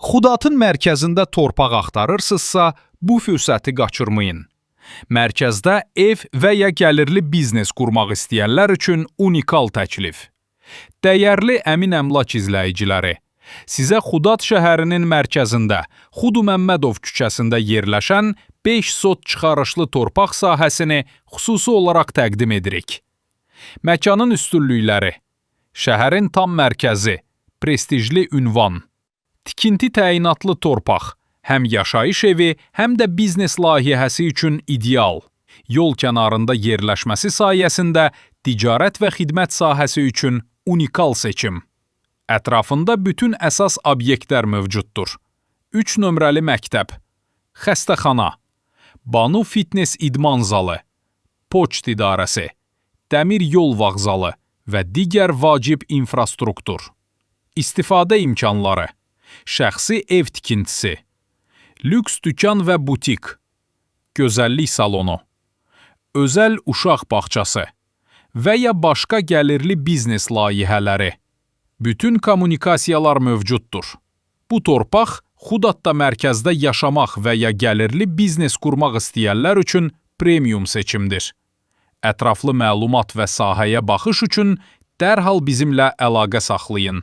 Xudatın mərkəzində torpaq axtarırsınızsa, bu fürsəti qaçırmayın. Mərkəzdə ev və ya gəlirli biznes qurmaq istəyənlər üçün unikal təklif. Dəyərli Əmin Əmlak izləyiciləri, sizə Xudat şəhərinin mərkəzində, Xudu Məmmədov küçəsində yerləşən 5 sot çıxarışlı torpaq sahəsini xüsusi olaraq təqdim edirik. Məkanın üstünlükləri: şəhərin tam mərkəzi, prestijli ünvan, tikinti təyinatlı torpaq, həm yaşayış evi, həm də biznes layihəsi üçün ideal. Yol kənarında yerləşməsi sayəsində ticarət və xidmət sahəsi üçün unikal seçim. Ətrafında bütün əsas obyektlər mövcuddur. 3 nömrəli məktəb, xəstəxana, Banu Fitness idman zalı, poçt idarəsi, dəmir yol vağzalı və digər vacib infrastruktur. İstifadə imkanları: şəxsi ev tikintisi, lüks dükan və butik, gözəllik salonu, özəl uşaq bağçası və ya başqa gəlirli biznes layihələri. Bütün kommunikasiyalar mövcuddur. Bu torpaq Xudatda mərkəzdə yaşamaq və ya gəlirli biznes qurmaq istəyənlər üçün premium seçimdir. Ətraflı məlumat və sahəyə baxış üçün dərhal bizimlə əlaqə saxlayın.